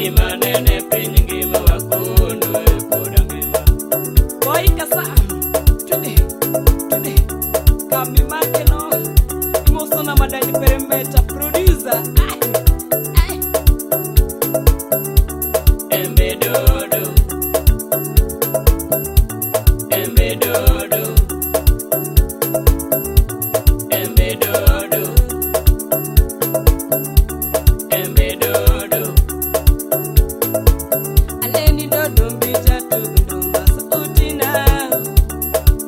Gima nene piny ngima wakono e pod ngima. Boy kasa, twende, twende. Kambi make no, imoso na madani peremeta producer. Ai, ai. Embe dodo, embe dodo, embe dodo, embe dodo. Aleni dodo mbita tugundumba sauti na.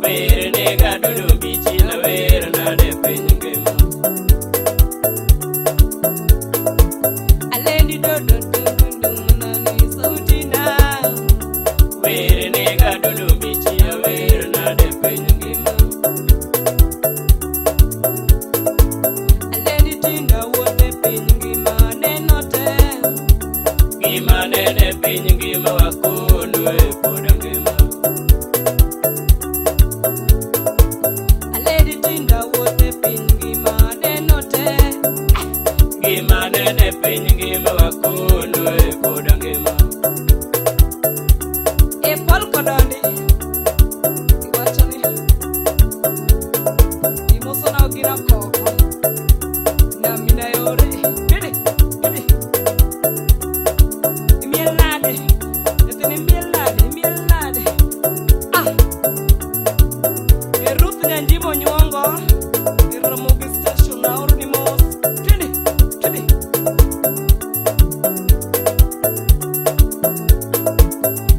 Wer nega dodo bichi na wer nade piny ngima. Aleni dodo tugundumba ni sauti na. Wer nega dodo bichi na wer nade piny ngima. Aleni tinda wuothe piny ngima neno te. Gima nene piny ngima wakono e pod ngima. Aleni tinda wuothe piny ngima neno te. Gima nene piny ngima wakono e pod ngima. E Paul Kodondi iwacho ni imoso na ogina koko na mina yore twende twende imiel nade nyathini imiel nade imiel nade ah e Ruth Nyanjimo Nyuongo e Ramogi Station aoro ni mos twende twende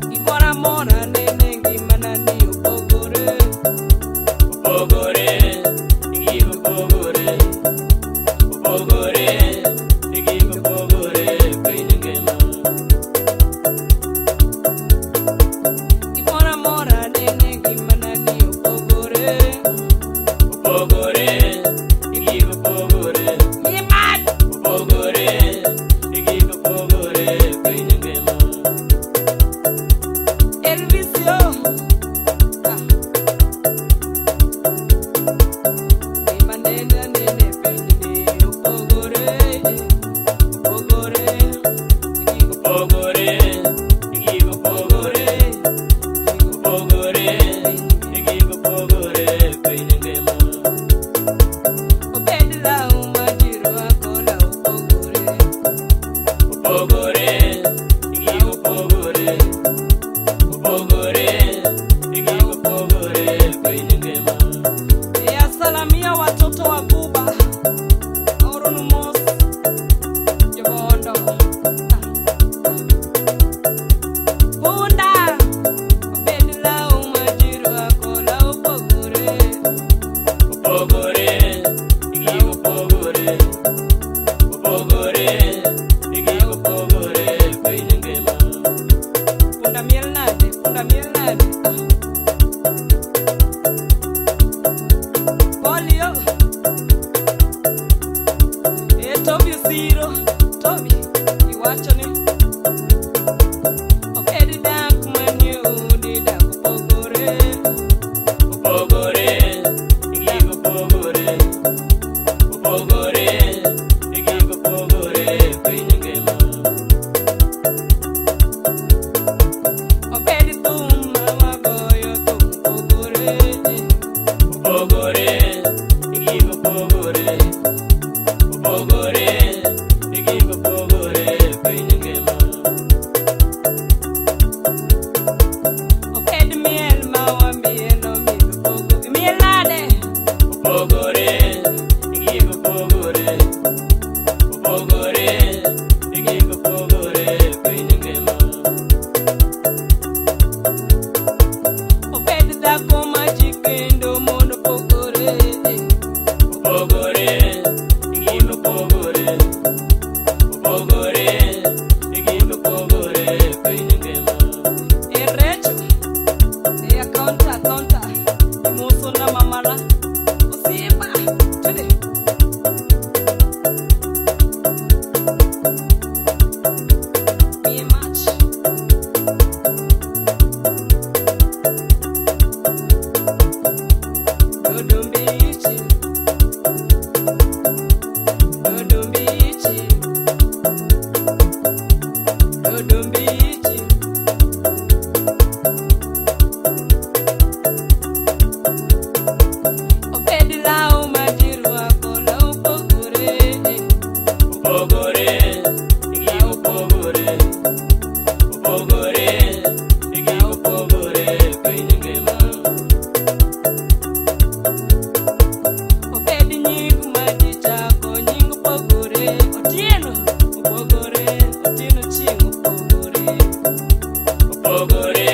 gimoro amora nene ngimana ni opogore. Opogore, gigo opogore, opogore, gigo opogore piny ngima. Gimoro amora nene ngimana ni opogore. Opogore, gigo opogore, Miye mad opogore, gigo opogore piny ngima. Elvisio. Ah. Gima nene nene piny ni opogore. Opogore. Gigo Opogore, gigo opogore, opogore, gigo opogore piny ngima. Obed law ma ji rwako law opogore. Opogore, gigo opogore, opogore, gigo opogore piny ngima. E asalamia watoto wa Buba. Aoronu mos. Jobondo. Ah, ah. Punda. Obed law ma ji rwako law opogore. Opogore, gigo opogore, opogore, gigo opogore piny ngima. Punda miel nade, punda miel nade. Ah. Polio. E Tobi Osiro, Tobi, iwacho ni obed dak manie odi dak opogore. Opogore, gigo opogore, opogore, gigo opogore piny ngima. Obed thum ma wagoyo thum opogore. Opogore, gigo opogore, opogore, gigo opogore piny ngima. Odombichi. Obed law ma ji rwako, law pogore. Opogore, gi opogore, opogore, gi opogore piny ngima. Obed nying ma ji chako, nying pogore. Otieno opogore, Otieno chieng' opogore. Opogore,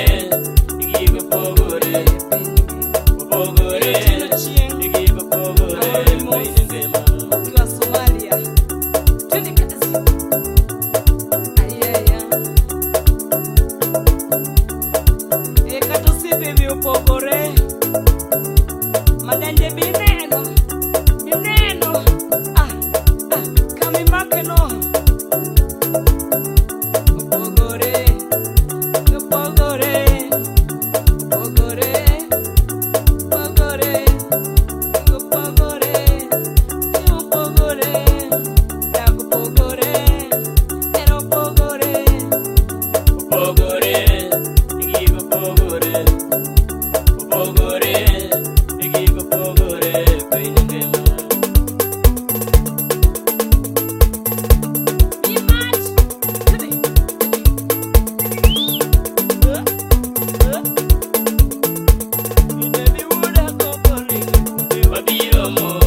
gi opogore, Piny ngima. opogore, Otieno chieng' gi opogore piny ngima. ukiwa Somalia. Twende kazi. Ayaya. E kata osiepe be opogore. Madenje bineno, bineno. Ah, ah, kamimake no. Opogore, opogore, opogore, opogore. Opogore, opogore, dak opogore, ero opogore. Opogore, gi opogore, opogore, gi opogore piny ngima. Be mach. Tene, Wabiro mos, wabiro mos,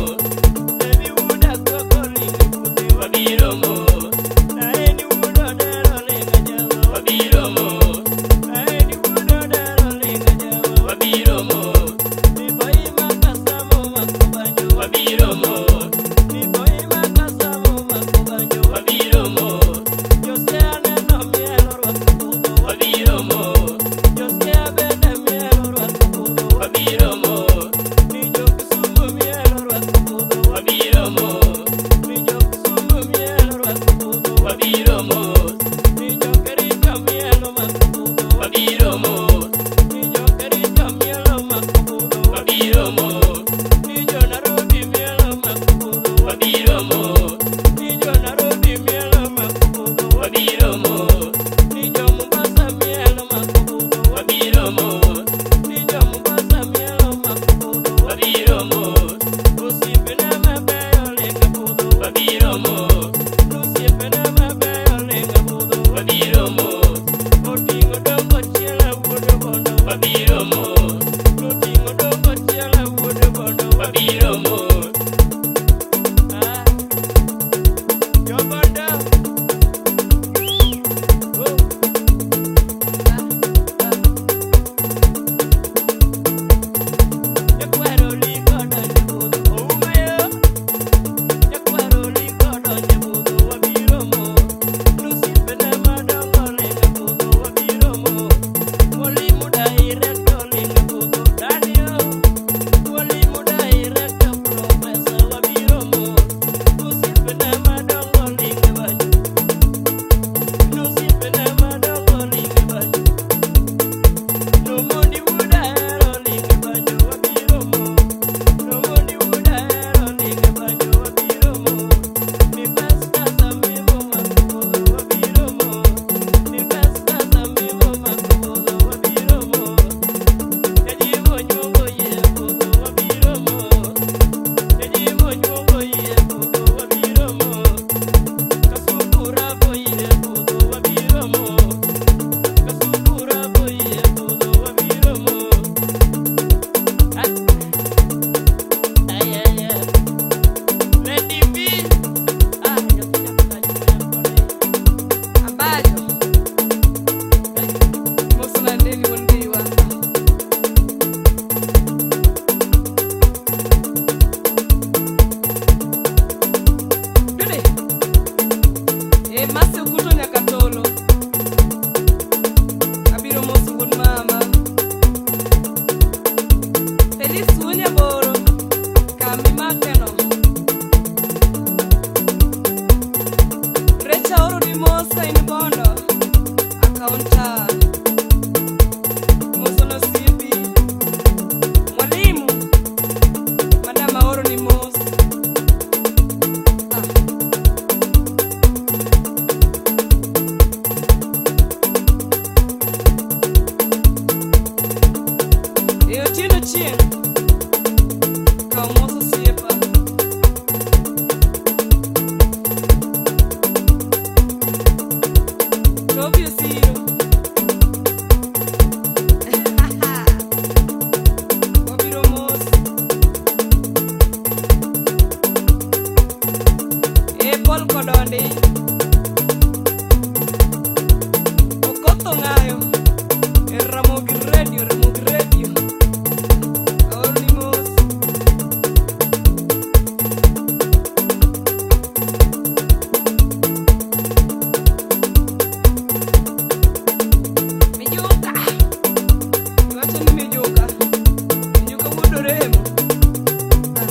wabiro mos, wabiro mos, wabiro mos, wabiro mos, wabiro mos, wabiro mos, wabiro mos, wabiro mos, wabiro mos, wabiro mos, wabiro mos, wabiro mos, wabiro mos, wabiro mos, wabiro mos, wabiro mos, wabiro mos, wabiro mos. Abajo. Mosna ndeli wondiwa. Twende. E mase ukuto nyaka tolo. Abiro mos wuon mama. Felix wuon Nyaboro. Kambi makeno. Recha oro ni mos ka in Bondo. Akaunta. Moso nosiepi. Mwalimu. Madam aoro ni mos. Ah. Ong'ayo e Ramogi Radio, Ramogi Radio. Aoroni mos. Mijuka. Iwacho ni mijuka. Mijuka wuod Oremo. Ah.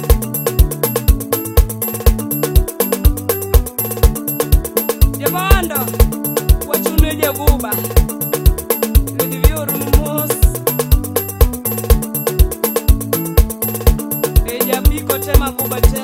Jabondo, wachune jaguba. Lady Viorunu mos. E japiko te maguba te.